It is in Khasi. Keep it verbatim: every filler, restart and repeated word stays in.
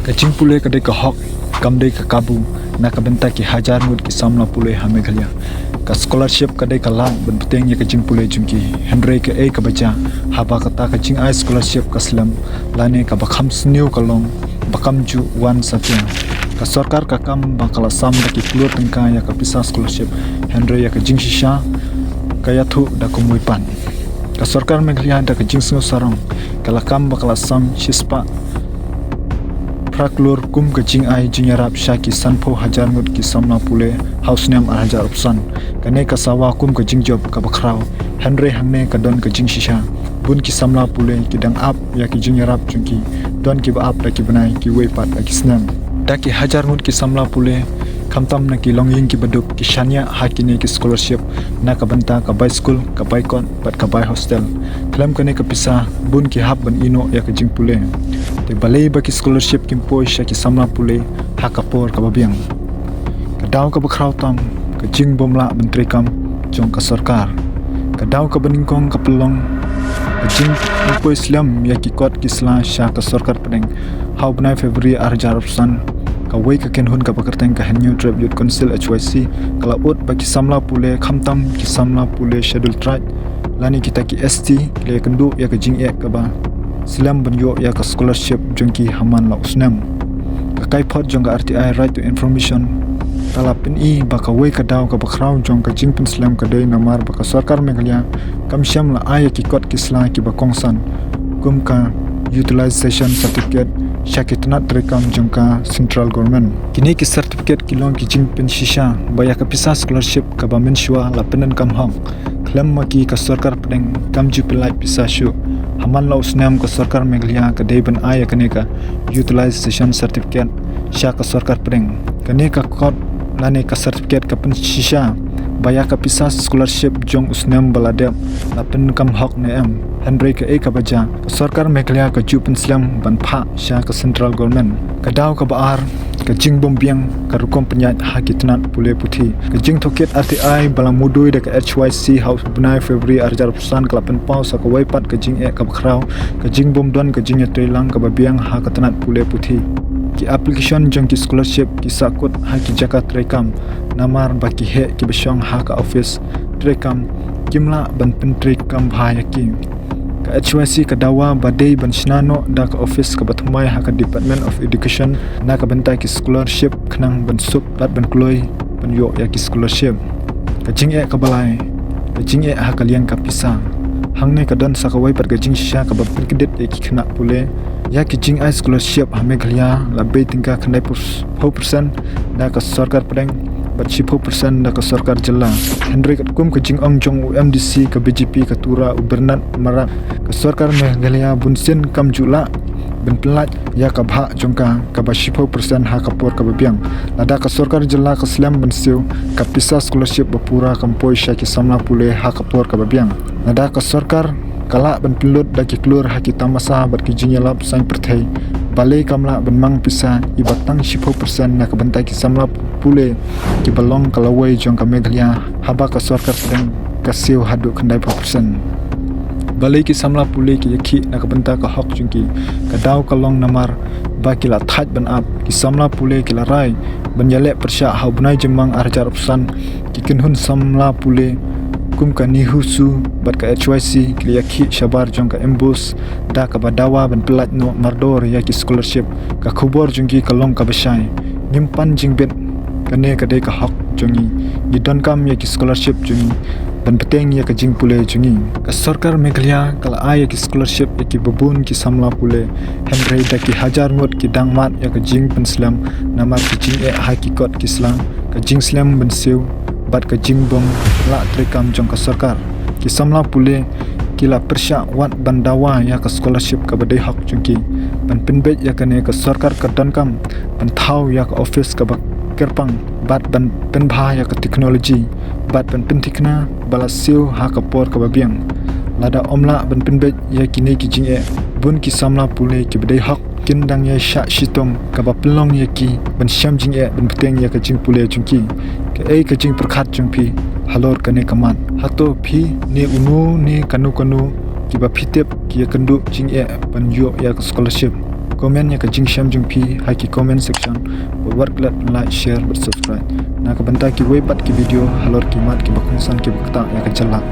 Ka jingpule ka dei ka hok, kam dei ka kabu, na ka bynta ki hajar ngut ki samla pule ha Meghalaya. Ka scholarship ka dei ka lad ban bteng ïa ka jingpule jong ki, hynrei kaei kaba jia, haba kata ka jingai scholarship ka slem, lane kaba kham sniew ka long ba kam ju wan satia. Ka sorkar ka kam ba ka la sam da ki klur tyngka ïa ka pisa scholarship, hynrei ïa ka jingshisha ka ïathuh da kumwei pat. Ka sorkar Meghalaya da ka jingsngew sarong ka la kam ba ka la sam shispah phra klur kum ka jingai jingïarap sha ki sanphew hajar ngut ki samla pule ha u snem ar hajar arphew san. Kane ka sawa kum ka jingjop kaba khraw, hynrei hangne ka don ka jingshisha. Bun ki samla pule ki dang ap ïa ki jingïarap jong ki, don kiba ap da ki bnai, kiwei pat da ki snem. Da ki hajar ngut ki samla pule, khamtam na ki longïing kiba duk, ki shaniah ha kine ki scholarship na ka bynta ka bai skul, ka bai kot bad ka bai hostel. Khlem kane ka pisa, bun ki hap ban ïehnoh ïa ka jingpule. Te balei ba ki scholarship kim poi sha ki samla pule ha ka por kaba biang? Ka daw kaba khraw tam, ka jingbymlah ban treikam jong ka sorkar. Ka daw kaba nyngkong ka pynlong ka jingpoi slem ïa ki kot ki sla sha ka sorkar pdeng. Ha u bnai February ar hajar arphew san, kawei ka kynhun kaba kyrteng ka Hynñiewtrep Youth Council, H Y C, ka la ud ba ki samla pule, khamtam ki samla pule Scheduled Tribe lane kita ki S T, ki la ïakynduh ïa ka jingeh kaba slem ban ïoh ïa ka scholarship jong ki ha man la u snem. Ka kaiphod jong ka R T I, Right to Information, ka la pyni ba kawei ka daw kaba khraw jong ka jingpynslem ka dei namar ba ka sorkar Meghalaya kam shym la ai ïa ki kot ki sla kiba kongsan, kum ka utilization certificate, sha ki tnat treikam jong ka central government. Kine ki certificate ki long ki jingpynshisha ba ïa ka pisa scholarship kaba mynshuwa la pyndonkam hok, khlem ma ki ka sorkar pdeng kam ju pynlait pisa shuh. Ha man la u snem ka sorkar Meghalaya ka dei ban ai ïa kane ka utilization certificate sha ka sorkar pdeng. Kane ka kot lane ka certificate ka pynshisha ba ïa ka pisa scholarship jong u snem ba la dep la pyndonkam hok ne em, hynrei kaei kaba jia, ka sorkar Meghalaya ka ju pynslem ban phah sha ka central government. Ka daw kaba ar, ka jingbymbiang ka rukom pynïaid ha ki tnat pule puthi. Ka jingtohkit R T I ba la mudui da ka H Y C ha u bnai February ar hajar arphew san ka la pynpaw sa kawei pat ka jingeh kaba khraw, ka jingbymdon ka jingïatreilang kaba biang ha ka tnat pule puthi. Ki application jong ki scholarship ki sahkut ha ki jaka treikam, namar ba ki heh kiba shong ha ka office treikam kim lah ban pyntreikam bha ïa ki. Ka H Y C ka dawa ba dei ban shna noh da ka office kaba thymmai ha ka Department of Education na ka bynta ki scholarship khnang ban suk lad ban kloi ban ïoh ïa ki scholarship. Ka jingeh kaba lai, ka jingeh ha ka liang ka pisa. Hangne ka don sa kawei pat ka jingshisha kaba pynkdit ïa ki khynnah pule. Ïa ki jingai scholarship ha Meghalaya la bei tyngka khyndaiphew percent da ka sorkar pdeng bad shiphew percent da ka sorkar jylla. Hynrei katkum ka jingong jong u M D C ka B J P ka Tura, u Bernard Marak, ka sorkar Meghalaya bunsien kam ju lah ban pynlait ïa ka bhah jong ka kaba shiphew percent ha ka por kaba biang. Lada ka sorkar jylla ka slem ban siew, ka pisa scholarship ba pura kam poi sha ki samla pule ha ka por kaba biang. Lada ka sorkar ka lah ban pynlut da ki klur ha ki tamasa bad ki jingïalap saiñ pyrthei, balei kam lah ban mang pisa iba tang shiphew percent na ka bynta ki samla pule kiba long ka lawei jong ka Meghalaya, haba ka sorkar pdeng ka siew haduh khyndaiphew percent? Balei ki samla pule ki ïakhih na ka bynta ka hok jong ki? Ka daw ka long namar ba ki la thait ban ap. Ki samla pule ki la rai ban ïaleh pyrshah. Ha u bnai Jymmang ar hajar arphew san, ki kynhun samla pule kum ka NEHUSU bad ka H Y C ki la ïakhih shabar jong ka MBOSE da kaba dawa ban pynlait noh mardor ïa ki scholarship. Ka khubor jong ki ka long kaba shai. Ngim pan jingbit, kane ka dei ka hok jong ngi. Ngi donkam ïa ki scholarship jong ngi ban bteng ïa ka jingpule jong ngi. Ka sorkar Meghalaya ka la ai ïa ki scholarship ïa kiba bun ki samla pule, hynrei da ki hajar ngut ki dang mad ïa ka jingpynslem namar ka jingeh ha ki kot ki sla, ka jingslem ban siew bad ka jingbymlah treikam jong ka sorkar. Ki samla pule ki la pyrshah wat ban dawa ïa ka scholarship kaba dei hok jong ki. Ban pynbeit ïa kane ka sorkar ka donkam ban thaw ïa ka office kaba kyrpang bad ban pynbha ïa ka technology bad ban pynthikna ba la siew ha ka por kaba biang. Lada ym lah ban pynbeit ïa kine ki jingeh, bun ki samla pule kiba dei hok kin dang ïai shah shitom kaba pynlong ïa ki ban shem jingeh ban bteng ïa ka jingpule jong ki. Kaei ka jingpyrkhat jong phi halor kane ka mat? Hato phi ne uno ne kano kano kiba phi tip ki ïakynduh jingeh ban ïoh ïa ka scholarship? comment ïa ka jingshem jong phi ha ki comment section, bad wat klet like, share bad subscribe na ka bynta kiwei pat ki video halor ki mat kiba kongsan kiba ktah ïa ka jylla.